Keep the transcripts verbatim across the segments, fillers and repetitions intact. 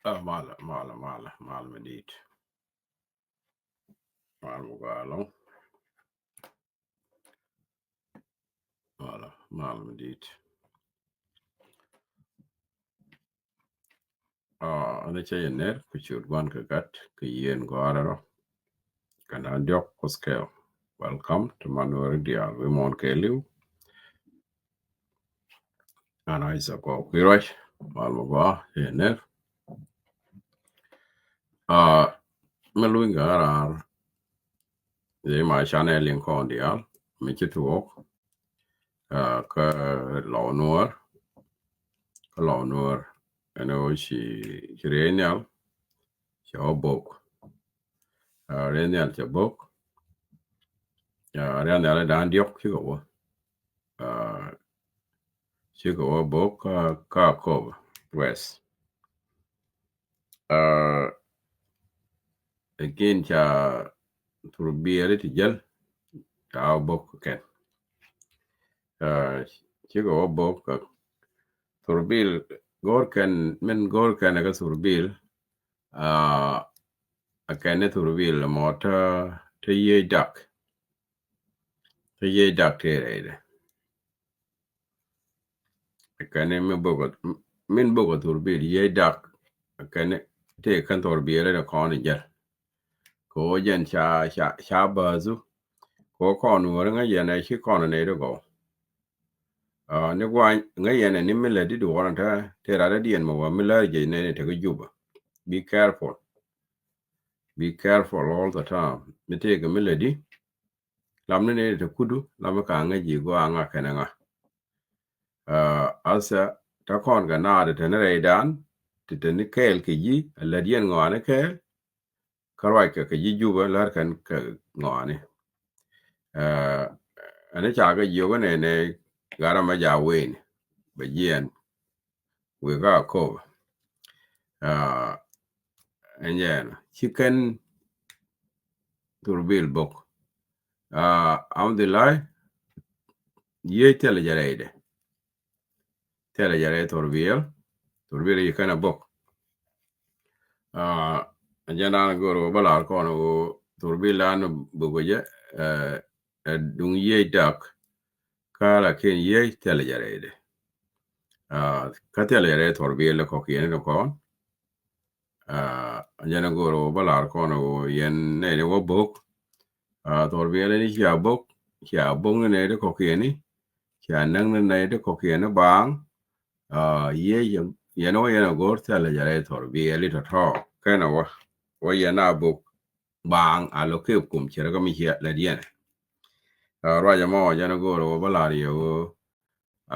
Ah, mal, mal, mal, mal mi dit. Mal mi galo. Mal, mal mi dit. Ah, ani cɛ yɛ ner ku cut guan kɛ gat kɛ yien gɔarɛ rɔ. Kɛn an diɔk ku scale. Welcome to Manuel Dial. Wi mon kɛ liw. Ana isa kɔ kuiruac mal mɔ gɔa cɛ yɛ ner. Ah, mi luny kɛ ɣarar. Yɛ ma canɛ liŋ kɔn dial mi ci tuɔk. Ah, kä Lɔw Nuɔr. Kä Lɔw Nuɔr ɛn ɣöö ci, ci riey nhial cɛ wä bok. Ah, riey nhial cɛ bok. Ah, riey nhial dan diɔk cikɛ wä. Ah, cikɛ wä bok kä, kä Akobo West. Ah, lakin ca thurbil ti jäl ca wä bok kɛn. Ah, cikɛ wä bok kä thurbil go̱r kɛn, min go̱r kɛn kä thurbil. Ah, a kɛn ni thurbil mɔ tä, tä yiec dak. Tä yiec dak tëë rɛydɛ. A kɛn ni mi bok, min bok a thurbil yiec dak. A kɛn ni tëë kɛn thurbil rɛydɛ kɔn jäl. Kɛ ɣöö jɛn ca, ca, ca bääthu. Kɛ ɣöö kɔn wä ri ŋäc yɛn ɛ ci kɔn nɛy ti gɔw. Ah, ni guany ŋäc yɛn ɛ ni mi lät di duɔɔr ɛn te, te rat dädiɛn mɛ wä mi lär jɛ nɛy ni te kä Juba. Be careful. Be careful all the time. Mi tëëkɛ mi lät di. Lam ni nɛy ni te kudu, lam mi ka ŋäc ji̱ gɔaa ŋa kɛn ɛ ŋa. Ah, asa, ta kɔn kɛ naat te ni rɛydan, te te ni kɛɛl kɛ ji̱, a lät yɛn ŋɔaani kɛɛl, kä ruac kɛ kɛ ji̱ Juba lär kɛn kɛ ŋɔaani. Ah, ɛn ca kɛ jiök nɛ nɛ gat amɛ ja wen bɛ jiɛn wek Akobo. Ah, ɛn jɛn ci kɛn thurbil bok. Ah, alhamdulillah, yiec thilɛ jɛ rɛydɛ. Thilɛ jɛ rɛy thurbil, thurbil ci kɛn a bok. Ah, jɛn dan go̱r wä bä lar kɔn wä thurbil dan bok jɛ, eh, eh, duŋ yiec dak. Kä lakin yiec thilɛ jɛ rɛydɛ. Ah, kä thilɛ jɛ rɛy thurbil kɔk yɛn ni kɔn. Ah, jɛn go̱r wä bä lar kɔn wä yɛn nɛy ni wä bok. Ah, thurbil ni cia bok, cia bok ni nɛy ti kɔk yɛn ni, cia näk ni nɛy ti kɔk yɛn ni baaŋ. Ah, yiec yɛn wä yɛn a go̱r thilɛ jɛ rɛy thurbil tɔ̱tɔ̱. Kɛn a wä, wä yɛn a bok baaŋ a lo̱ kep kum cɛ rɛ kä mi ciɛ lät yɛn. Ah, ruac ɛmɔ jɛn go̱r wä bä lar yɛ wä,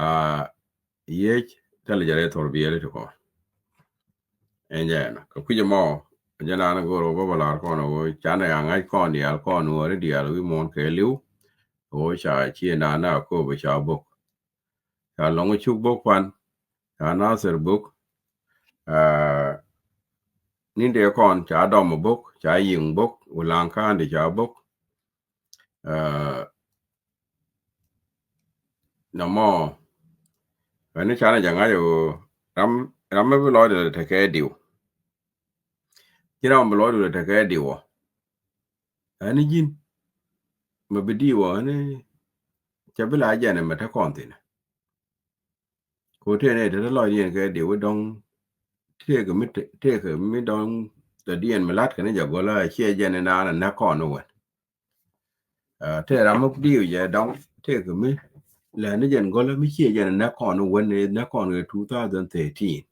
ah, yiec thilɛ jɛ rɛy thurbil ti kɔn. Ɛn jɛn kɛ kui̱c ɛmɔ jɛn an go̱r wä bä bä lar kɔn wä canɛ a ŋa̱c kɔn diaal kɔn wä ri diaal wi̱i̱ muɔ̱ɔ̱n kɛ li̱w. Wä ca ciɛ naan a Akobo ca bok. Ca lɔŋ cuk bok pan, ca Nasir bok. Ah, nindɛ kɔn ca dɔm bok, ca yiŋ bok, Ulaŋ Ka̱a̱ndi ca bok. Ah, nɔmɔ, ɣän ni canɛ jɛ ŋa̱c ɣöö ram, ram mi bi lɔcdɛ lɛ tekɛ diw. Ci ram mi bi lɔcdu lɛ tekɛ diw ɔ. Ɣän ni ji̱n mi bi diw ɔ, ɣän ni cɛ bi la jɛn ɛmɛ te kɔn thi̱n. Ko tëë nɛ te te lɔcdiɛn kɛ diw i̱ dɔ̱ŋ tëëkɛ mi, tëëkɛ mi dɔ̱ŋ dɔ̱diɛn mi la̱t kɛn jɛ gɔl a ciɛ jɛn inaan a näk kɔn i̱ wän. Ah, tëë ram mi diw jɛ dɔ̱ŋ tëëkɛ mi lɛn ni jɛn gɔl a mi ciɛ jɛn a näk kɔn i̱ wän, i̱ näk kɔn kɛ two thousand thirteen.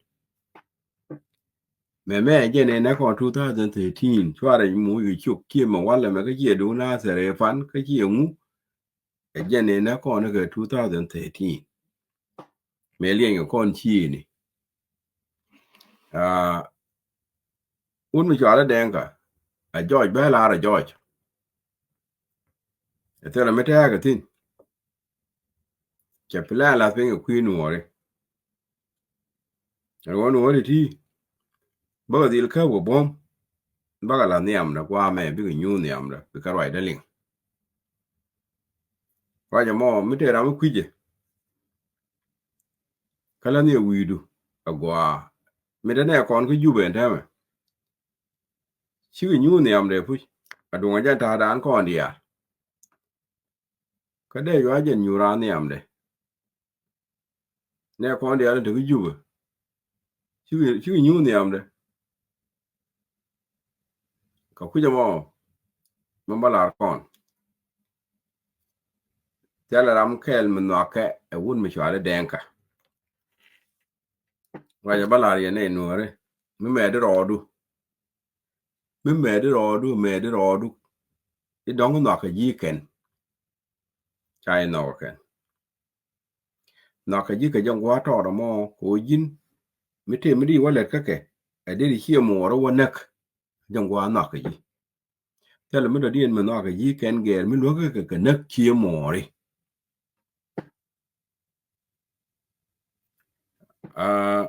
Mɛ mɛ jɛn i̱ näk kɔn two thousand thirteen cuarɛ mu i̱ cuk kiɛ mɛ walɛ mɛ kä ciɛ duun a thɛr i̱ pan kä ciɛ ŋu. Ɛ jɛn i̱ näk kɔn kɛ two thousand thirteen. Mɛ liɛny kɛ kɔn ciëëni. Ah, wut mi cualä Dɛŋka a jɔc bɛ lar a jɔc. Ɛ thilɛ mi tɛ̈ɛ̈kɛ thi̱n. Cɛ plan lath piny kɛ kui̱ nuɔɔri. Ɛn ɣöö nuɔɔri ti bäkɛ dhil käp kɛ buɔ̱m. Bäkɛ la nhiamdä gua̱a̱mɛ bikɛ nyuur nhiamdä bikɛ ruacdä liŋ. Ruac ɛmɔ mi tëë ram mi kui̱cɛ. Kä la nhiɛ wi̱i̱du a gua̱a̱ Mi te nɛ kɔn kä Jubɛ ɛn täämɛ. Cikɛ nyuur nhiamdɛ puc. A duŋ a jɛn ta̱a̱ daan kɔn diaal. Kä dee yua̱c jɛn nyuur raan nhiamdɛ. Nɛ kɔn diaal in te kä Jubɛ. Cikɛ, cikɛ nyuur nhiamdɛ. Kä kucä mɔ mi bä lar kɔn. Thilɛ ram kɛl mi nhɔakɛ ɛ wut mi cuali Dɛŋka. Ruacɛ bä lar yɛ nɛy Nuɔ̱ɔ̱ri mi mɛɛdi rɔɔdu. Mi mɛɛdi rɔɔdu, mɛɛdi rɔɔdu. I̱ dɔ̱ŋ nhɔakɛ ji̱ kɛn. Ca inɔk kɛn. Nhɔakɛ ji̱ kɛ jɛ ŋua̱a̱ tɔɔt ɛmɔ kɛ ɣöö ji̱n mi tëë mi di wä lɛt kä kɛ ɛ deri ciɛ muɔɔri wä näk. Jɛ ŋua̱a̱ nhɔakɛ ji̱. Thilɛ mi dɔ̱diɛn mi nhɔakɛ ji̱ kɛn gɛɛr mi luäk kɛ kɛ näk ciɛ muɔɔri. Aa,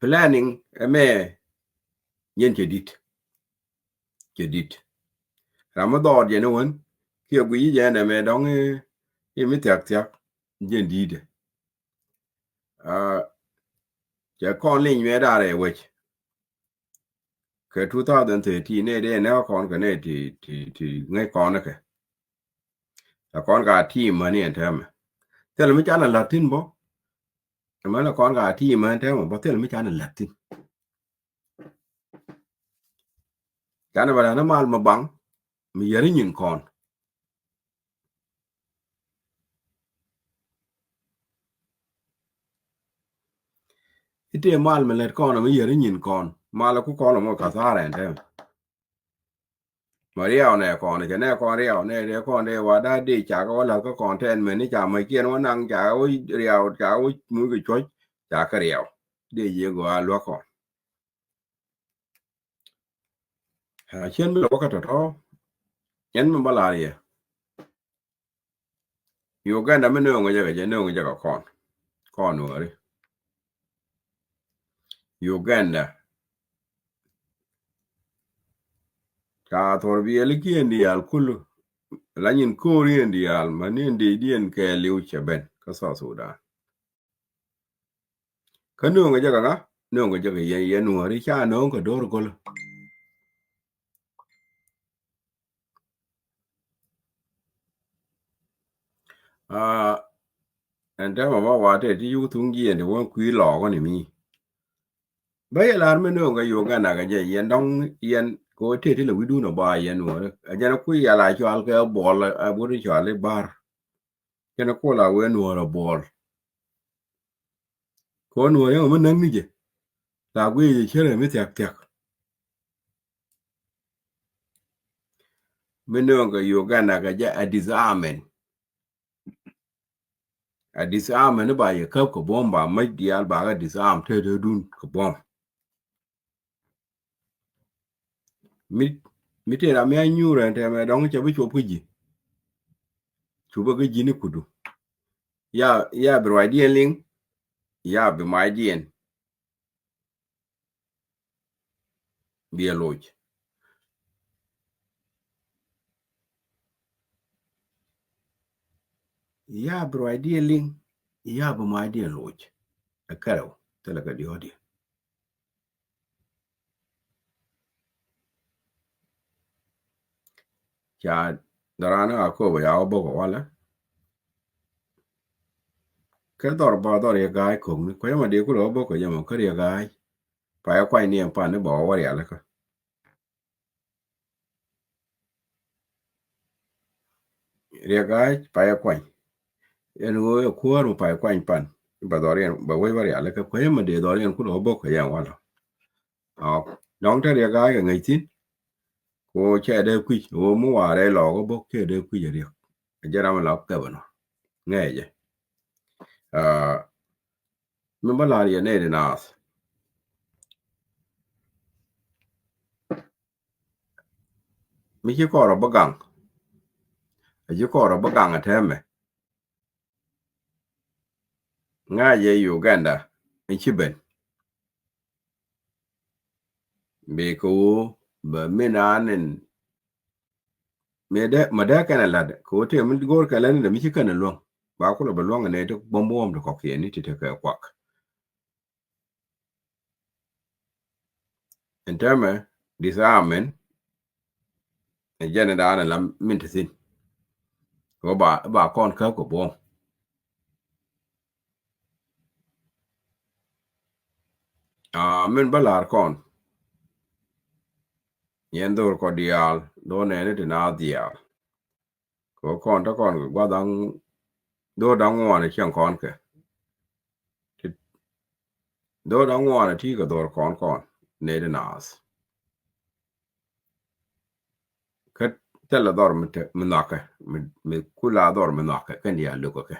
planning ɛmɛ yɛn cɛ di̱t. Cɛ di̱t. Ram mi dhɔɔr jɛn iwän kiɛ guiy jɛn ɛmɛ dɔ̱ŋ i̱ mi thiak thiak jɛn di̱t. Aa, cɛ kɔn liny mɛ da̱rɛ wec. Kɛ two thousand thirteen nɛ dee nɛ kɔn kɛ nɛ ti, ti, ti ŋäc kɔn kɛ. Ɛ kɔn ka team mäni ɛn täämɛ. Thil mi canɛ la̱t thi̱n bä. Ɛmɛn ɛ kɔn ka team ɛn täämɛ bä thil mi canɛ la̱t thi̱n. Canɛ bɛ la̱t ni mal mi baŋ mi yɛri nyin kɔn. Ite mal mi lät kɔn mi yɛri nyin kɔn. Mal ku kɔn mɔ kathara ɛn täämɛ. Mɛ riaw nɛ kɔn cɛ nɛ kɔn riaw nɛ dee kɔn dee wa da dee cakɛ wä lath kä kɔn tɛn mɛni ca mɛ kiɛn wä naŋ cakɛ wä riaw cakɛ wä muc kɛ cuɔ̱c cakɛ riaw. Dee jiɛ gɔaa luäk kɔn. Aa, cien mi lɔ wä kä tɔ̱tɔ̱. Ɛn mi bä lar yɛ. Uganda mi nööŋä jɛ kɛ jɛ nööŋä jɛ kɛ kɔn. Kɔn wääri. Uganda. Ca thor biɛli kiɛn diaal kulu. La nyin ko̱o̱r yɛn diaal ma ni diɛn kɛɛliw cɛ ben kä South Sudan. Kä nööŋä jɛ kɛ ŋa nööŋä jɛ kɛ yɛn yɛn wääri ca nööŋ kɛ do̱r go̱lä. Aa, ɛn täämɛ bä wa tɛ ti yuk thuŋ jiɛn ti wä kui̱ lɔɔkä ni mi. Bä yɛ lar mi nööŋ kɛ Uganda kɛ jɛ yɛn dɔ̱ŋ yɛn kɛ wä tɛ ti lɛ wi̱dun ɔ ba yɛn wä. Ɛ jɛn kui̱ yɛ la cual kɛ buɔl ɛ but cual i̱ bar. Kɛnɛ kuɔl a wee nuɔɔr a buɔl. Kɛ wä nuɔɔr yäŋ mi näk ni jɛ. La guiy jɛ cärɛ mi thiak thiak. Mi nööŋ kɛ Uganda kɛ jɛ a disarmament. A disarmament ni ba yɛ käp kɛ buɔ̱m ba mäc diaal ba kɛ disarm te te dun kɛ buɔ̱m. Mi, mi tëë ram mi a nyuur ɛn tɛmɛ dɔ̱ŋ cɛ bi cop kä ji̱. Cupä kä ji̱ ni kudu. Ya, ya bi ruacdiɛn liŋ, ya bi macdiɛn. Biɛ loc. Ya bi ruacdiɛn liŋ, ya bi macdiɛn loc. Ɛ kärɛw, thilɛ kɛ diɔ̱ɔ̱diɛn. Ca dhɔran a kööbä ya wä bok walɛ. Kɛ dhɔr ba dhɔr yɛ ga̱a̱c kok ni kuecä ma dee kulɛ wä bok kɛ jɛ mɔ kä riɛ ga̱a̱c. Payɛ kuany ni ɛn pan ni bɛ wä wä rialikä. Riɛ ga̱a̱c payɛ kuany. Ɛn ɣöö ɛ kuäär mi pay kuany pan bɛ dhɔr yɛn bɛ wec wä rialikä kuecä ma dee dhɔr yɛn kulɛ wä bok kɛ jɛ walɛ. Ɔ, dɔ̱ŋ te riɛk ga̱a̱c kɛ ŋäc thi̱n. Ko cɛ dee kui̱c, ko mi wa̱a̱ rɛy lɔɔk kä bok cɛ dee kui̱c a riɛk. A jɛ ram a la kɛp ɛnɔ. Ŋɛɛ jɛ. Aa, mi bä la̱r yɛ nɛy di naath. Mi ci kɔrɔ bä gaŋ. A ci kɔrɔ bä gaŋ a tɛmɛ. Ŋa̱cɛ Uganda in ci ben. Bikɛ ɣöö bɛ min an in mi dee, mi dee kɛn a la̱t kɛ ɣöö tëë mi go̱o̱r kɛ la̱t ni dee mi ci kɛn a luäŋ. Ba kulɛ bɛ luäŋ in ɛ ti buɔ̱m buɔ̱m ti kɔ̱kiɛn ni ti tekɛ kuak. ɛn täämɛ disarmament. Ɛ jɛn ɛ da̱a̱n ɛ la min te thi̱n. Kɛ ba ba kɔn käp kɛ buɔ̱m. Aa, min bä la̱r kɔn. Yɛn dho̱r kɔ diaal dho̱r nɛɛni ti naath diaal. Kɛ kɔn te kɔn kɛ gua̱th da̱ŋ dho̱r da̱ŋ ŋuan ɛ cieŋ kɔn kɛ. Dho̱r da̱ŋ ŋuan ɛ ti kɛ dho̱r kɔn kɔn nɛɛni naath. Kä thilɛ dhɔr mi nhɔakɛ mi kula dhɔr mi nhɔakɛ kɛn diaal lukɛ kɛ.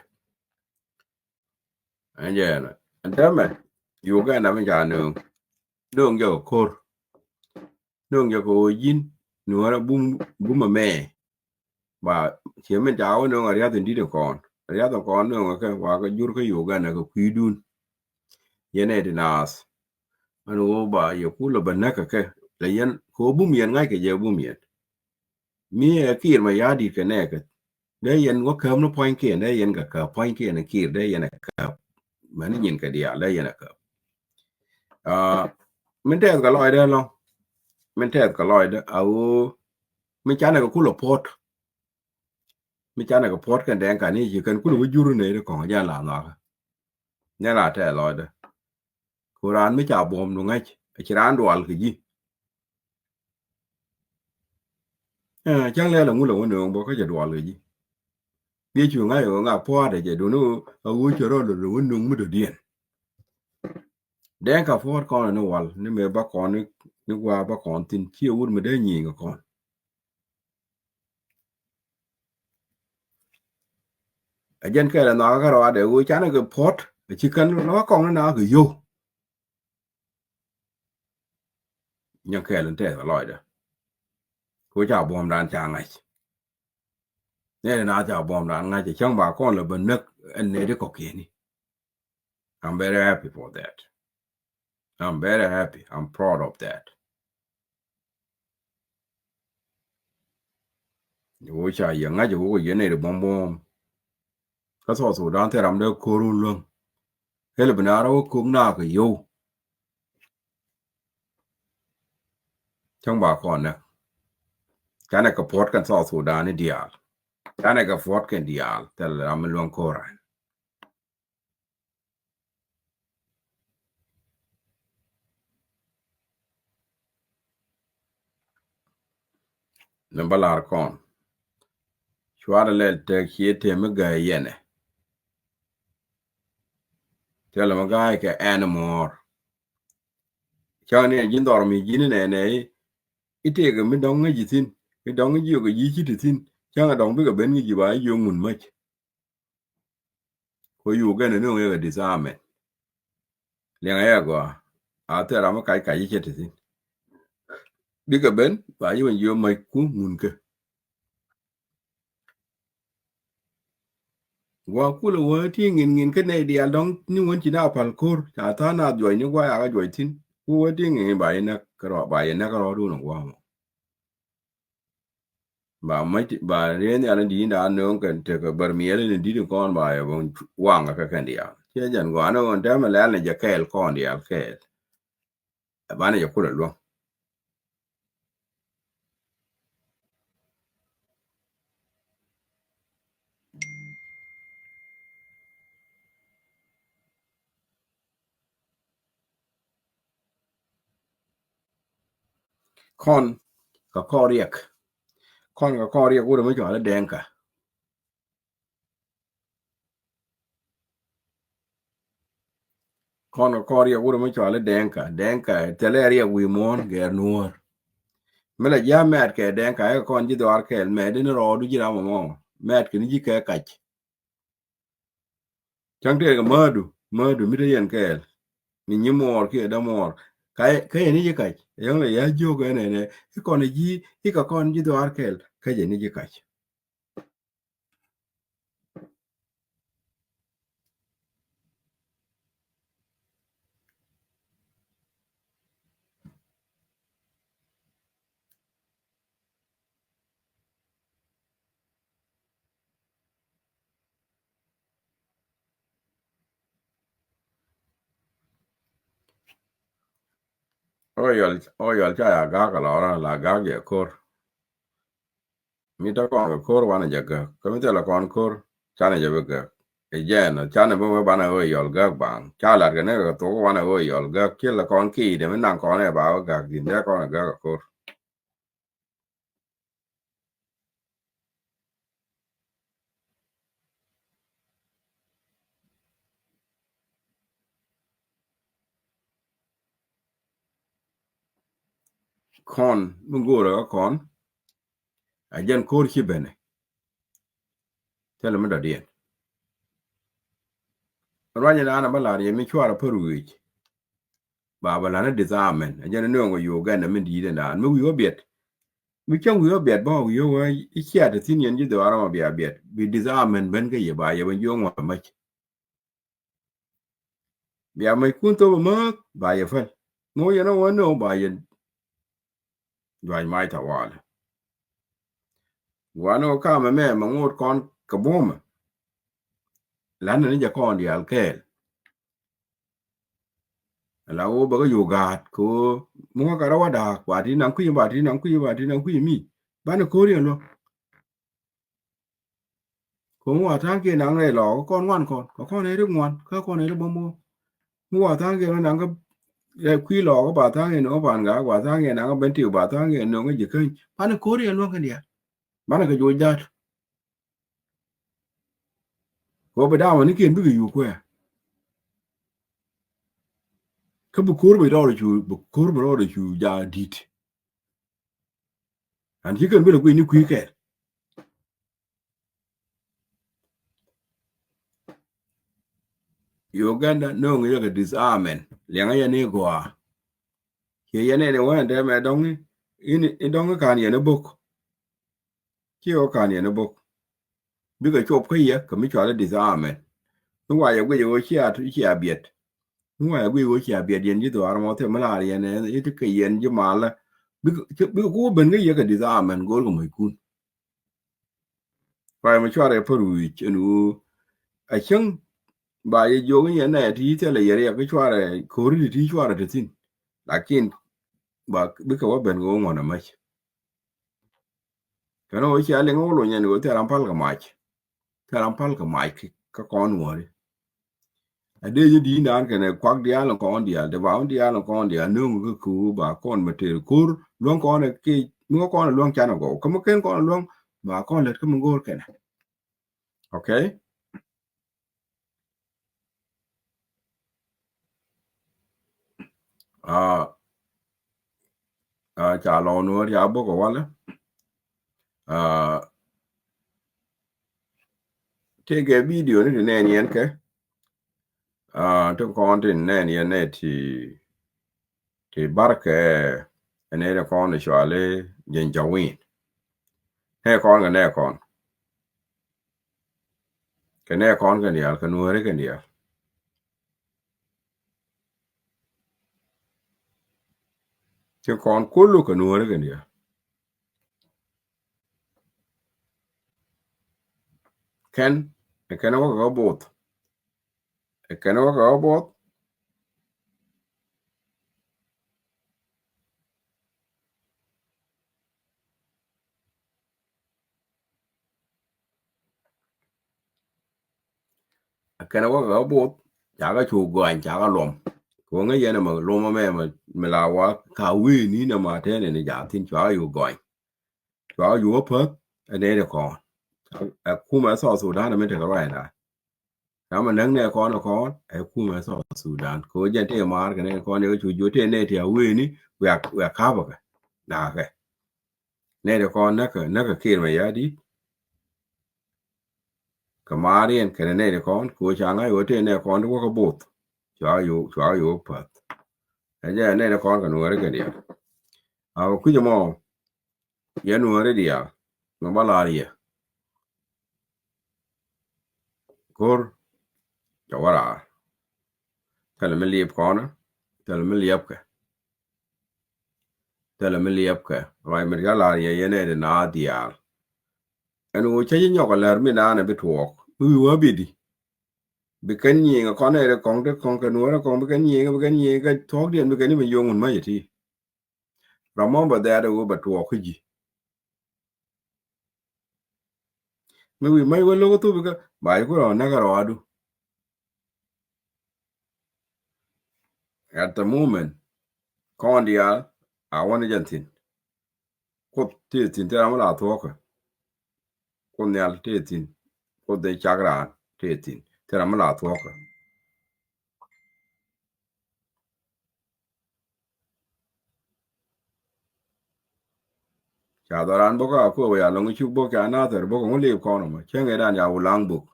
Ɛn jɛ ɛn ɛn täämɛ Uganda mi ca nööŋ nööŋ jɛ kɛ ko̱r. Nööŋ jɛ kɛ ɣöö ji̱n nuɔ̱ɔ̱rɛ bum bum ɛmɛ. Ba ciɛ min ca wä nööŋ a riath in di̱t in kɔn a riath in kɔn nööŋ kɛ wa kɛ jur kä Uganda kɛ kui̱dun. Yɛn ɛ ti naath ɛn ɣöö ba yɛ kulɛ bä näk kɛ kɛ lɛ yɛn kɛ ɣöö bum yɛn ŋa̱ckɛ jɛ bum yɛn. Mi ɛ Kiir mɛ ya̱a̱ di̱t kɛ nɛɛkɛ dee yɛn wä käp ni pua̱nykiɛn dee yɛn kɛ käp pua̱nykiɛn ɛ Kiir dee yɛn ɛ käp. Mɛn ni nyin kɛ diaal dee yɛn ɛ käp. Aa, min tɛth kɛ lɔcdɛ lɔ min tɛth kɛ lɔcdɛ a ɣöö mi canɛ kɛ kulɛ puɔ̱t. Mi canɛ kɛ puɔ̱t kɛn dɛŋ kan i̱ ci kɛn kulɛ wä jur nɛy ti kɔ̱ŋ jɛn la nhɔakä. Nɛ la tɛth lɔcdɛ. Ku raan mi ca buɔ̱mdu ŋäc a ci raan dual kɛ ji̱. Cäŋ lɛl aŋu lɛ wä nööŋ bä kä cɛ duɔl kɛ ji̱. Biɛ cu ŋa̱c ɣöö ŋa pua̱a̱t ɛ jɛ duni ɣöö a ɣöö cɛ rɔl lɛ wä nööŋ mi dɔ̱diɛn. Dɛŋ ka puɔ̱ɔ̱t kɔn ni wal ni mëë bä kɔn ni gua̱a̱ bä kɔn thi̱n ciɛ wut mi dee nyi̱i̱ŋ kɔn. A jɛn kɛɛl ɛ nhɔakä kä rɔadɛ ɣöö canɛ kɛ puɔ̱t a ci kän lɔ kɔŋ ni na kɛ yio̱w. Nyɛ kɛɛl in tɛth a lɔcdä. Ku ca buɔ̱mdan ca ŋa̱c. Nɛ na ca buɔ̱mdan ŋa̱c cäŋ ba kɔn lɛ bä näk ɛn nɛy ti kɔ̱kiɛni. I'm very happy for that. I'm very happy. I'm proud of that. Wä ca yɛ ŋa̱c wä yɛ nɛy ti buɔ̱m buɔ̱m. Kä South Sudan thil ram dee ko̱r wun luäŋ. Hel bi na rɔ wä ko̱k na kɛ yio̱w. Cäŋ ba kɔn nɛ canɛ kɛ puɔ̱t kɛn South Sudan ni diaal. Canɛ kɛ puɔ̱t kɛn diaal thil ram mi luäŋ ko̱r ran. Ni bä lar kɔn cuarɛ lɛl tek cie temi gäi yɛnɛ. Thilɛ mi ga̱a̱c kɛ ɛn muɔ̱ɔ̱r. Cäŋ ni ji̱n dhɔr mi ji̱n nɛnɛ i̱ i̱ tëëkɛ mi dɔ̱ŋ ŋäc ji̱ thi̱n i̱ dɔ̱ŋ jiök kɛ ji̱ ci ti thi̱n. Cäŋ ɛ dɔ̱ŋ bikɛ ben ŋäc ji̱ ba jiök ŋun mäc. Ku yuk gɛn ni ŋiɛ kɛ disarmament. Liɛŋɛ yɛ gɔaa a thil ram mi kac kac i̱ cɛ ti thi̱n. Bikɛ ben ba jiök jiök mäc ku ŋun kɛ. Gua̱a̱ kulɛ wä ti ŋi̱n ŋi̱n kä nɛy diaal dɔ̱ŋ ni wän ci na pal ko̱r ca tha̱a̱ŋ na juɔc ni gua̱a̱ yakä juɔc thi̱n. Ku wä ti ŋi̱n ba yɛ näk kärɔa ba yɛ näk kärɔa duun ɔ gua̱a̱ mɔ. Ba mac ba riee nhial in di̱i̱n da̱a̱n nööŋ kɛn tekɛ bär miɛl in di̱t in kɔn ba yɛ bä waŋ kɛ kɛn diaal ciɛ jɛn gɔaa ni ɣöö tɛmɛ lɛl ni jɛ kɛɛl kɔn diaal kɛɛl. Ɛ banɛ jɛ kulɛ luäŋ. Kɔn kɛ kɔn riɛk kɔn kɛ kɔn riɛk wurɛ mi cɔal i̱ Dɛŋka. Kɔn kɛ kɔn riɛk wurɛ mi cɔal i̱ Dɛŋka. Dɛŋka thilɛ riɛk wi̱i̱ muɔ̱ɔ̱n gɛɛr nuɔ̱ɔ̱r. Mi la ji̱ a mɛt kɛ Dɛŋka ɛ kɛ kɔn ji̱ dhɔaar kɛɛl mɛt in rɔɔdu ji̱ ram ɛmɔ mɛt kɛ ni ji̱ kɛ kac. Cäŋ tëëkɛ määdu määdu mi te yɛn kɛɛl ni nyi muɔɔr kiɛ dämuɔɔr. Kä yɛn ni ji̱ kac yäŋ lɛ ya jiök ɛn ɛnɛ i̱ kɔn ji̱ i̱ kɛ kɔn ji̱ dhɔaar kɛɛl kä jɛ ni ji̱ kac. Ɔ yɔl, ɔ yɔl ca ya gak a lɔra la gak yɛ kor. Mi ta kɔn kɛ kor wanɛ jɛ gak. Kä mi thilɛ kɔn kor canɛ jɛ bi gak. Ɛ jɛn canɛ bi wee banɛ ɣöö yɔl gak baŋ. Ca lat kɛ ni kɛ thok wanɛ ɣöö yɔl gak. Ci lɛ kɔn ki̱i̱dɛ mi naŋ kɔn ɛ ba wä gak din dee kɔn ɛ gak a kor. Kɔn mi go̱o̱rɛ kä kɔn a jɛn ko̱r ci benɛ. Thilɛ mi dɔ̱diɛn. Ruanyɛ naan a bä lar yɛ mi cuarɛ pär wi̱i̱c. Ba bä lan a disarmament a jɛn a nööŋ a Uganda mi di̱i̱t ɛn daan mi wi̱i̱ wä biɛt. Mi cäŋ wi̱i̱ wä biɛt bä wi̱i̱ wä i̱ ciat a thi̱n yɛn ji̱ dhɔaar ɛmɔ bia biɛt bi disarmament ben kä yɛ ba yɛ ben ji̱ wä ŋuɔ̱t a mäc. Bia mäc kun thop a mäth ba yɛ päl. Ŋuɔ yɛn a wä nööŋ ba yɛ duac mac tawalɛ. Gua̱n ɣöö kamɛ mɛ mɛ ŋot kɔn kɛ buɔ̱mɛ. La̱nɛ ni jɛ kɔn diaal kɛɛl. Ala ɣöö bɛ kä yo̱o̱ gaat kɛ ɣöö mi wä kɛ rɔ wä da̱a̱k ba ti naŋ kui̱ ba ti naŋ kui̱ ba ti naŋ kui̱ mi banɛ ko̱r yɛ luäk. Kɛ mi wa tha̱a̱ŋ kiɛ naŋ rɛy lɔɔk kä kɔn ŋuan kɔn kä kɔn ɛ ri ŋuan kä kɔn ɛ ri bäm wä. Mi wa tha̱a̱ŋ kiɛ naŋ kä rɛy kui̱ lɔɔk kä ba tha̱a̱ŋ kiɛ nöŋ kä ban gaak ba tha̱a̱ŋ kiɛ naŋ kä ben tiw ba tha̱a̱ŋ kiɛ nöŋ kä ji̱ käny banɛ ko̱r yɛ luäk kɛn diaal. Banɛ kɛ juɔc da̱a̱t. Kɛ ɣöö bi da̱a̱m anikiɛn bikɛ yuk kuɛ̈ɛ̈. Kä bi ko̱r bi rɔɔdɛ cu bi ko̱r bi rɔɔdɛ cu jaak di̱t. An ci kɛn bi lɛ guic ni kui̱ kɛl. Uganda nööŋ yɛ kɛ disarmament liɛŋä yɛ ni gɔaa. Ciɛ yɛn ɛn iwä ɛn tɛmɛ dɔŋ in in dɔŋ in kan yɛn ibok. Ci ɣä kan yɛn ibok. Bikɛ cop kä yɛ kɛ mi cual i̱ disarmament. Mi wa yɛ guic ɣöö cia cia biɛt. Mi wa yɛ guic ɣöö cia biɛt yɛn ji̱ dhɔaar mɔ thil mi laar yɛn ɛ i̱ ti kɛ yɛn ji̱ malä. Bikɛ bikɛ ku ben kä yɛ kɛ disarmament go̱o̱r kɛ moc kun. Ruac mi cuarɛ pär wi̱i̱c ɛn ɣöö a cäŋ ba yɛ jiök in yɛn nɛ ti thilɛ yɛ riɛk kä cuarɛ ko̱ri ti ti cuarɛ ti thi̱n. Lakin ba bikɛ wä ben kɛ wä ŋuɔ̱n amäc. Kɛn ɣöö cia liŋ wä lony ɛn ɣöö thil ram pal kɛ mac. Thil ram pal kɛ mac kä kɔn wäri. A dee jɛ di̱i̱n daan kɛnɛ kuak diaal in kɔn diaal dee ba wä diaal in kɔn diaal nööŋ kä köö ba kɔn mɛ tëër ko̱r luäŋ kɔn ɛ kec mi wä kɔn ɛ luäŋ canɛ gɔw kä mi ken kɔn ɛ luäŋ ba kɔn lät kä mi go̱o̱r kɛnɛ. Okay. Aa aa ca lɔw nuɔ̱ɔ̱r ca bok ɛ walɛ. Aa tëëkɛ bidio ni ti nɛɛn yɛn kɛ. Aa ti kɔn ti nɛɛn yɛn nɛ ti ti barkɛ ɛn ɛ ti kɔn ti cuali jɛn jawin. Nɛ kɔn kɛ nɛ kɔn kɛ nɛ kɔn kɛ diaal kɛ nuɔ̱ɔ̱ri kɛ diaal. Ti kɔn kulu kɛ nuɔ̱ɔ̱ri kɛ diaal. Kɛn ɛ kɛn wä kɛ both. Ɛ kɛn wä kɛ wä buɔth. Ɛ kɛn wä kɛ wä buɔth. Cakɛ cu gɔany cakɛ luɔm. Kɛ wä ŋäc yɛn ɛmɛ luɔm ɛmɛ mɛ la wa ka wi̱i̱ ni nɛ ma tɛn ɛn jaathin cua yu gɔany. Cua yu wä päth ɛ nɛy ti kɔn. Ɛ kumɛ South Sudan ɛmɛ tekɛ ruacdan. Namɛ näk nɛ kɔn ɛ kɔn ɛ kumɛ South Sudan kɛ wä jɛn tëë maar kɛ nɛ kɔn yɛ kɛ cu juɔt tëë nɛ ti a wee ni wiak wiak ka̱pä kɛ. Nakä nɛ ti kɔn näk kɛ näk kɛ kiir mɛ ya̱ di̱t. Kɛ maar yɛn kɛnɛ nɛ ti kɔn kɛ wä ca ŋa̱c wä tëë nɛ kɔn ti wä kɛ both. Cua yu cua yu wä päth. Ɛ jɛ nɛ ti kɔn kɛ nuɔ̱ɔ̱ri kɛ diaal. A wä kui̱c ɛmɔ. Yɛn wä ri diaal mɛ bä lar yɛ. Ko̱r cɛ wä raar. Thilɛ mi liɛp kɔnä thilɛ mi liɛpkɛ. Thilɛ mi liɛpkɛ ruac mi ca lar yɛ yɛn ɛ di naath diaal. Ɛn ɣöö cä ci nyɔk ɛ lär mi naan ɛ bi tuɔɔk mi wi̱i̱ wä bi di. Bi kɛn nyiëëŋ ɛ kɔn ɛ ri kɔŋ ti kɔŋ kɛ nuɔ̱ɔ̱r ɛ kɔŋ bi kɛn nyiëëŋ bi kɛn nyiëëŋ kɛ thuɔ̱k diɛn bi kɛn i̱ bi yo̱o̱ŋ wun mäc ɛ ti. Remember that, ɛ wä bɛ tuɔɔk kä ji̱. Mi wi̱i̱ mac wä lo̱k kä thup ikä ba ji̱ ku rɔ näk kä rɔadu. At the moment, kɔn diaal a wä ni jɛn thi̱n. Kuoth tëë thi̱n, thil ram mi la thuɔ̱kä. Kuoth Nhial tëë thi̱n. Kuoth dee cak raan tëë thi̱n, thil ram mi la thuɔ̱kä. Ca dhɔran bok a Akobo ya lɔŋ cuk bok ca Nathɛr bok ŋu lip kɔn mɔ cäŋ ɛ dan ya Wulaŋ bok.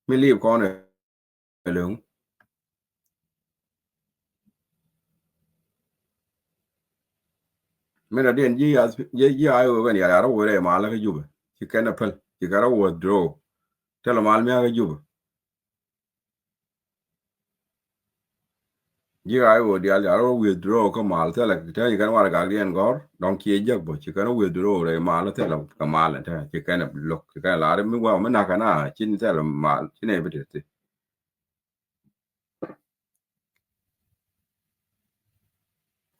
Mi lip kɔn ɛ lëŋ. Mi na diɛn ji̱ ya ji̱ ya iwä ben ya ya rɔ wurɛ malä kä Jubɛ. Ci kɛn a päl ci kɛn rɔ withdraw. Tɛl mal mi a kä Jubɛ. Ji̱ ɣaac ɣöö diaal ca rɔ withdraw kä mal thilɛ, te nyi kɛn warɛgakdiɛn gɔ̱r dɔ̱ŋ ciɛ jek bä ci kɛn withdraw rɛy mal thilɛ kɛ mal te ci kɛn lo̱k ci kɛn lar mi wä mi nakä na ci ni thilɛ mal ci ni bi te thi.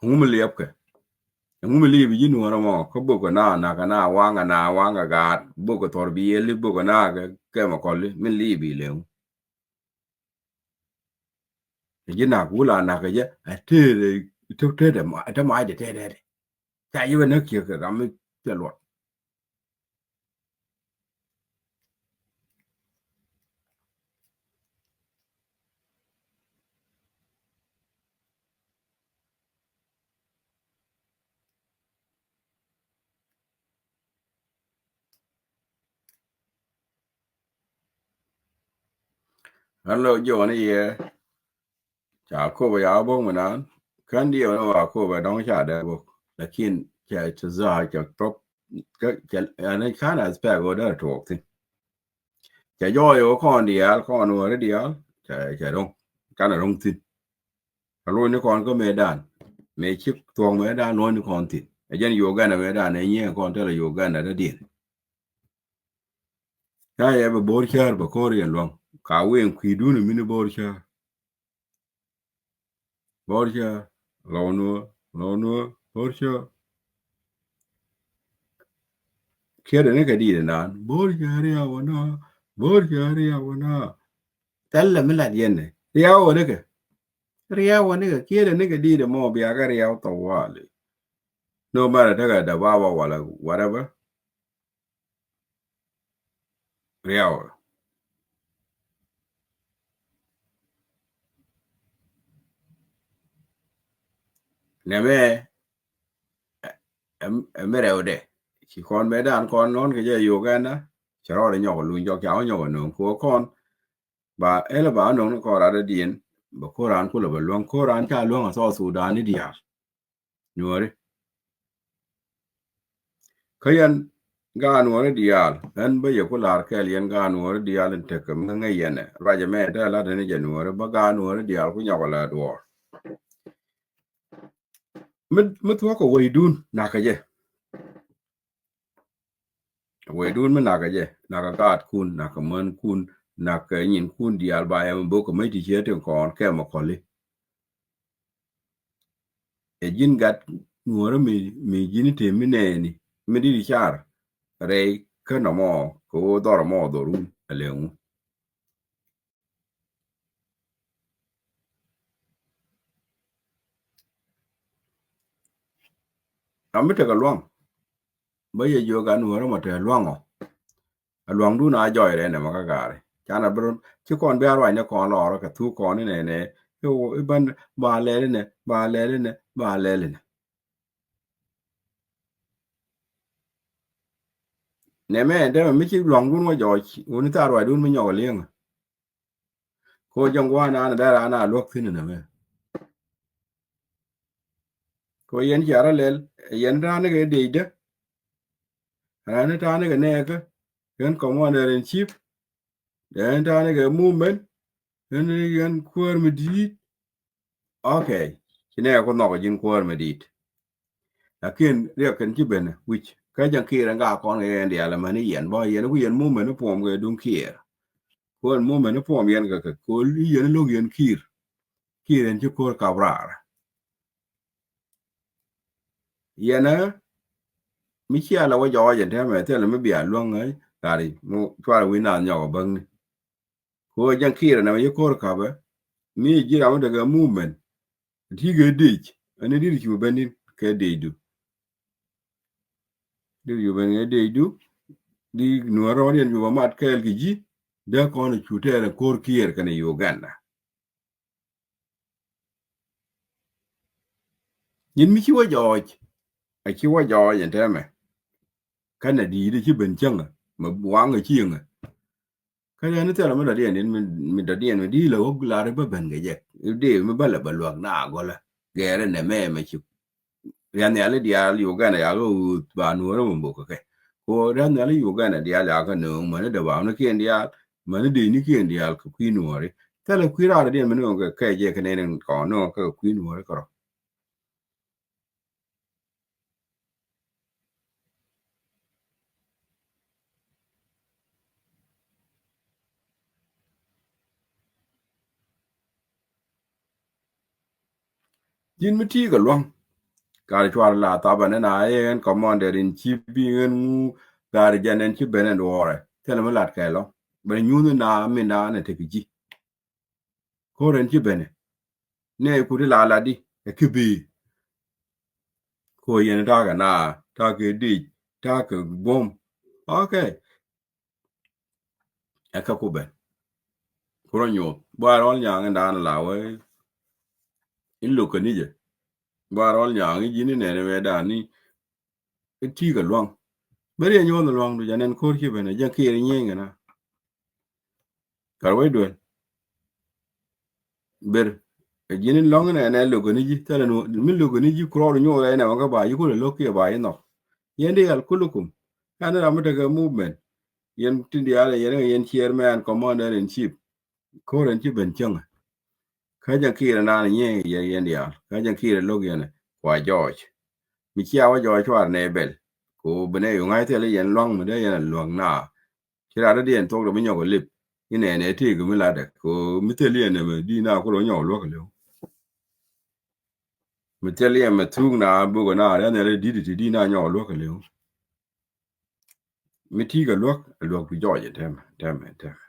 Ŋu mi liɛpkɛ? Ŋu mi liɛp ji̱ nuɔ̱ɔ̱rä mɔ kä bok kɛ na nakä na waŋä na waŋä gaat bok kɛ thɔr bi yɛli bok kɛ na kɛ kɛmɛ kɔli mi liɛp ilɛ ŋu? Ji̱ nak wula nak kɛ jɛ a tëë tëë tëë tëë tëë mac dɛ tëë tëë tëë. Ca ji̱ bɛ näk kiɛ kɛ ram mi cɛ luɔt. Hello, John, yeah. Ca Akobo ya bok mi nan. Kän diɛ wä ni wa Akobo dɔŋ ca dee bok. Lakin ca ti za ca top. Ca, ca, yani kan aspect wä dee tuɔk thin. Ca jɔɔy wä kɔn diaal, kɔn wä ri diaal. Ca, ca dɔŋ. Kan a dɔŋ thin. A luɔny ni kɔn kä mëë dan. Mëë cik thuɔk mëë dan luɔny ni kɔn thin. A jɛn Uganda mëë dan, a nyiɛ kɔn tɛl a Uganda dee diɛn. Ca yɛ bɛ bo̱r cäär bɛ ko̱r yɛn luaŋ. Ka wen kui̱dun mini bo̱r cäär. Bo̱r cäär. Lɔw nuɔ, lɔw nuɔ, bo̱r cäär. Kiɛ dɛ ni kɛ di̱i̱t naan. Bo̱r cäär ya wä na. Bo̱r cäär ya wä na. Thɛl lɛ mi lat yɛn ni. Riaw wä ni kɛ. Riaw wä ni kɛ. Kiɛ dɛ ni kɛ di̱i̱t mɔ bia kɛ riaw thɔ wali. No matter tekɛ dɛ baba wala whatever. Riaw. Nɛmɛ ɛ mi rɛwdɛ. Ci kɔn mɛ dan kɔn nɔn kɛ jɛ Uganda. Cɛ rɔɔdɛ nyɔk luny jɔk ca wä nyɔk nöŋ kɛ wä kɔn. Ba ɛlɛ ba nöŋ ni kɔn rat diɛn. Bɛ ko̱ran kulɛ bɛ luäŋ ko̱ran ca luäŋ a South Sudan ni diaal. Nuɔri. Kä yɛn gaat nuɔri diaal ɛn bä yɛ ku lar kɛɛl yɛn gaat nuɔri diaal in tekɛ mi ŋäc yɛn ɛ ruacɛ mɛ tɛ lat ni jɛ nuɔri bä gaat nuɔri diaal ku nyɔk ɛ lɛ duɔɔr. Mi, mi thuɔ̱k kɛ wecdun nakä jɛ. Wecdun mi nakä jɛ, nakä gaatkun, nakä mänkun, nakä nyinkun diaal ba yɛ mi bok kɛ mäc ti ciɛ tin kɔn kɛ mɛ kɔli. Ɛ ji̱n gat nuɔrä mi, mi ji̱n item mi nɛɛni mi di̱t icar rɛy kä nɔmɔ kɛ ɣöö dhɔr mɔ dhɔrun ɛ lɛŋu. Ram mi tekɛ luaŋ bä yɛ jiök a nuɔrä mɔ te luaŋɔ. A luaŋdun a jɔy rɛn ɛmɛ kä gaari canɛ bi run ci kɔn bi a ruacni kɔn lɔɔrä kɛ thuk kɔn inɛnɛ. Iwä iban ba lɛl inɛ, ba lɛl inɛ, ba lɛl inɛ. Nɛmɛ ɛn tɛmɛ mi ci luaŋdun wä jɔc wuni thaar ruacdun mi nyɔk a li̱eŋä. Ko jɛ ŋuan an dee raan a luäk thi̱n inɛ mɛ. Ko yɛn cia rɔ lɛl yɛn ta̱a̱ ni kɛ dec dä. Raan ni ta̱a̱ ni kɛ nɛɛkä yɛn commander in chief. Yɛn ta̱a̱ ni kɛ movement. Yɛn, yɛn kuäär mi di̱i̱t. Ok. Ci nɛɛkä ku nhɔk ji̱n kuäär mi di̱i̱t. Lakin riɛk kɛn ci ben wi̱c kä jɛn kiir ɛn ka kɔn kɛ yɛn diaal ɛmɛn i̱ yɛn bä yɛn ku yɛn mumɛn i̱ puɔm kɛ duŋ kiir. Kuɔn mumɛn i̱ puɔm yɛn kɛ kɛ ko̱l i̱ yɛn i̱ lo̱k yɛn kiir. Kiir ɛn ci ko̱r kap raar. Yɛn ɛ mi cia la wä jɔɔc ɛn tɛmɛ thilɛ mi bia luäŋ ɛ kari mi cuarɛ wi̱n naath nyɔk ɛ bäŋni. Ko Jaŋ Kiir ɛn ɛ yɛ ko̱r kapɛ mi ji̱ ram mi tekɛ movement. Ti kɛ dec ɛn ni dit cu ben in kɛ decdu. Dit cu ben kɛ decdu. Di nuɔ̱ɔ̱r rɔɔdiɛn cu bɛ mat kɛɛl kɛ ji̱ dee kɔn cu tɛɛr ɛn ko̱r Kiir kɛnɛ Uganda. Nyin mi ci wä jɔɔc a ci wä jɔɔc ɛn tɛmɛ. Kɛnɛ di̱i̱t ci ben cäŋä mɛ waŋ a ci yäŋä. Kä yɛn ni thilɛ mi dɔ̱diɛn in mi dɔ̱diɛn mi di lɛ wä lar bä ben kɛ jɛ. Di mi bä lɛ bä luäk na gɔlä gɛɛrɛ nɛ mɛ mɛ ci. Rian nhiali diaal Uganda yakä ɣööth ba nuɔrä mɛ bok kɛ kɛ. Ko rian nhiali Uganda diaal yakä nööŋ mäni dee ba ni kiɛn diaal mäni dee ni kiɛn diaal kɛ kui̱ nuɔri. Thilɛ kui̱ raar diɛn mi nööŋ kɛ kɛ jɛ kɛ nɛn kɔn nööŋ kɛ kui̱ nuɔri kɛ rɔ. Ji̱n mi ti kɛ lua̱ŋ. Kar cuar la thabanɛ na ɛ ɣän commander in chief bi ɣän ŋu gar jɛn ɛn ci ben ɛn duɔɔrɛ. Thilɛ mi lat kɛ lɔ. Bɛ nyuuth na mi na nɛ tek ji̱. Ko̱r ɛn ci ben ɛ. Nɛ kut la la di ɛ ki bi. Ko yɛn takɛ na takɛ dic takɛ buɔm. Okay. Ɛ kä ku ben. Ku rɔ nyuɔth. Buar ɔl nyaŋ in dan la wee. In luk kɛ ni jɛ. Buar ɔl nyaŋ in ji̱n in nɛn in wee dan ni. In ti kɛ luaŋ. Beri ɛ nyuɔth luaŋ du jɛ nɛn ko̱r ci ben ɛ jɛ kiɛr nyieny kɛ na. Kar wec duel. Ber. Ɛ ji̱n in lɔŋ in ɛ nɛ luk kɛ ni ji̱. Thilɛ nu mi luk kɛ ni ji̱ ku rɔɔd nyuɔth ɛ nɛ wä kä ba ji̱ kulɛ lo̱k kiɛ ba ji̱ nhɔk. Yɛn di yal kulukum. Kan in ram mi tekɛ movement. Yɛn tin diaal yɛn yɛn chairman commander in chief. Ko̱r ɛn ci ben cäŋɛ. Kä jɛ kiɛr naan nyɛ yɛ yɛn diaal kä jɛ kiɛr lo̱k yɛn kua jɔɔc. Mi cia wä jɔɔc cuar nɛ bɛl. Ko bi nɛ yu ŋa̱c thil yɛn luaŋ mi dee yɛn luaŋ na. Ci rat diɛn thok dɛ mi nyɔk lip. Inɛ nɛ tëëk mi latdɛ ko mi thil yɛn nɛ mi di na ku dɛ nyɔk luäk liw. Mi thil yɛn mi thuk na buk na rian nɛ di di di na nyɔk luäk liw. Mi ti kɛ luäk luäk bi jɔɔc tɛmɛ tɛmɛ tɛmɛ.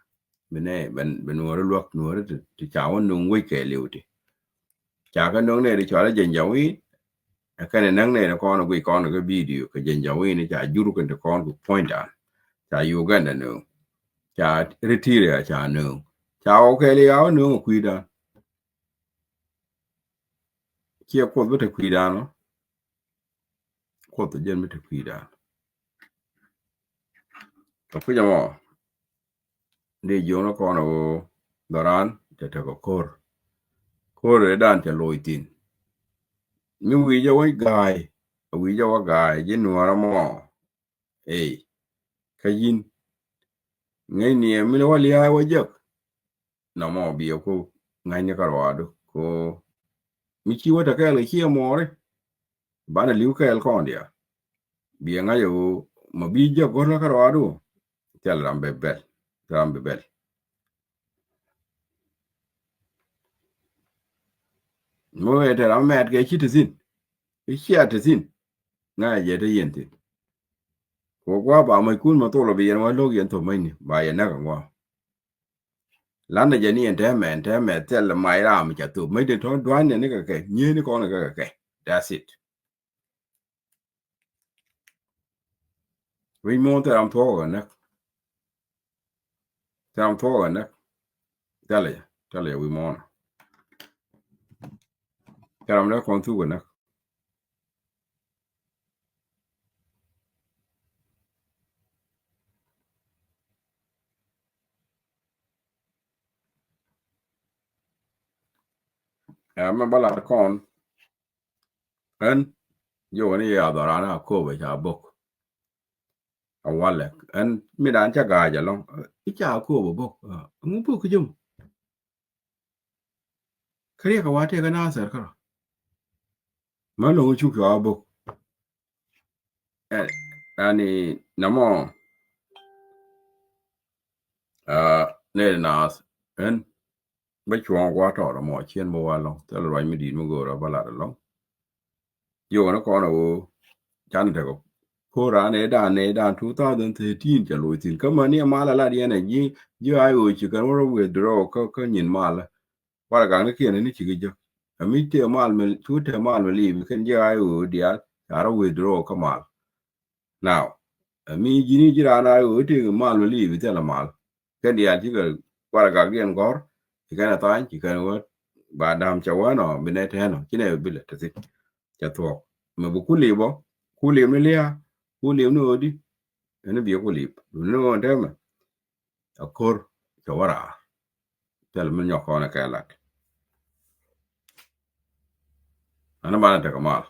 Bi nɛ ben ben nuɔri luäk nuɔri ti ti ca wä nuŋ wec kɛ liw ti. Ca kɛ nuŋ nɛ di cɔal a jɛn jɔwi. Ɛ kɛn ɛ näŋ nɛ di kɔn guic kɔn kɛ bidio kɛ jɛn jɔwi ni ca jur kɛn ti kɔn kɛ puɔ̱ny dan. Ca Uganda nuŋ. Ca ritiria ca nuŋ. Ca wä kɛ liw a wä nuŋ a kui̱ dan. Ciɛ kuoth bi te kui̱ dan wä. Kuoth jɛn mi te kui̱dan. Kɛ kui̱c ɛmɔ di jiɔn kɔn ɛ ɣöö dhɔran cɛ tekɛ ko̱r. Ko̱r ɛ dan cɛ loc thi̱n. Mi wi̱i̱ jɛ wä ga̱a̱y ɛ wi̱i̱ jɛ wä ga̱a̱y ji̱ nuɔ̱ɔ̱r ɛmɔ. Ey kä yi̱n ŋäcni ɛ mi ni wä lia̱a̱ wä jek. Nɔmɔ biɛ ku ŋa̱cni kä ruaadu ko mi ci wä te kɛɛl kɛ ciɛ muɔɔri. Banɛ li̱w kɛɛl kɔn diaal. Biɛ ŋa̱c ɛ ɣöö mɔ bi jiäk go̱r kä ruaadu. Thil ram bɛ bɛl. Thil ram bɛ bɛl. Mi wee te ram mɛt kɛ ci te thi̱n. I̱ cia te thi̱n. Ŋa̱c ɛ jɛ te yɛn thi̱n. Ko gua̱a̱ ba mäckun ma thol ɔ bi yɛn wä lo̱k yɛn thop mäcni ba yɛn näk ɛ ŋua̱a̱. Lanɛ jɛ ni ɛn tɛmɛ ɛn tɛmɛ thil mac ram ca thop mäc de tɔ̱ dua̱ny nɛ ni kɛ kɛ nyiee ni kɔn kɛ kɛ kɛ. That's it. Wi̱c muɔ̱ɔ̱n thil ram thuɔ̱k kɛ näk. Thil ram thuɔ̱k kɛ näk. Thilɛ jɛ thilɛ jɛ wi̱c muɔ̱ɔ̱n. Thil ram dee kɔn thuk kɛ näk. Ɛ mɛ bä lat kɔn. Ɛn jiɔk ni ya dhɔran a kop a ca bok. A walɛ ɛn mi dan ca ga̱a̱c alɔŋ i̱ ca kop a bok. Ŋu bok ki jom. Kä riɛk a wa tëëk a nathɛr kärɔ. Mä lo̱ŋ cuk cua bok. Ɛ ani namɔ. Aa nɛy naath ɛn bä cuɔ̱ɔ̱ŋ wa tɔɔr ɛmɔ ciɛn bä wa lɔ̱ŋ thil ruac mi di̱i̱t mi go̱o̱r ɛ bä lat ɛlɔ̱ŋ. Jiök ɛn kɔn ɛ ɣöö Canɛ tekɛ ko̱r an ëë dan ëë dan two thousand thirteen cɛ loc thi̱n. Kä mäni ɛ mal a lat yɛn ɛ ji̱ ji̱ I O ci kɛn wä rɔ withdraw kä kä nyin mal. Waragak ni kiɛn ni ci kɛ jek. Ɛ mi tëë mal mi cu tëë mal mi liip kɛn ji̱ I O diaal ca rɔ withdraw kä mal. Now ɛ mi ji̱ni ji̱ raan I O tëë mal mi liip thilɛ mal. Kɛn diaal cikɛ waragak diɛn gɔ̱r ci kɛn ɛ thany ci kɛn wä ba dam cɛ wä nɔ bi nɛ tɛn ɔ ci nɛ bi lɛ te thi̱n. Cɛ thuɔ̱k mɛ bi ku liip ɔ ku liip ni lia̱a̱ ku liip ni ɣöö di. Ɛn bi ku liip ni ɣöö tɛmɛ. A ko̱r cɛ wä raar. Thil mi nyɔk kɔn kɛ lat. Ɛn banɛ tekɛ mal.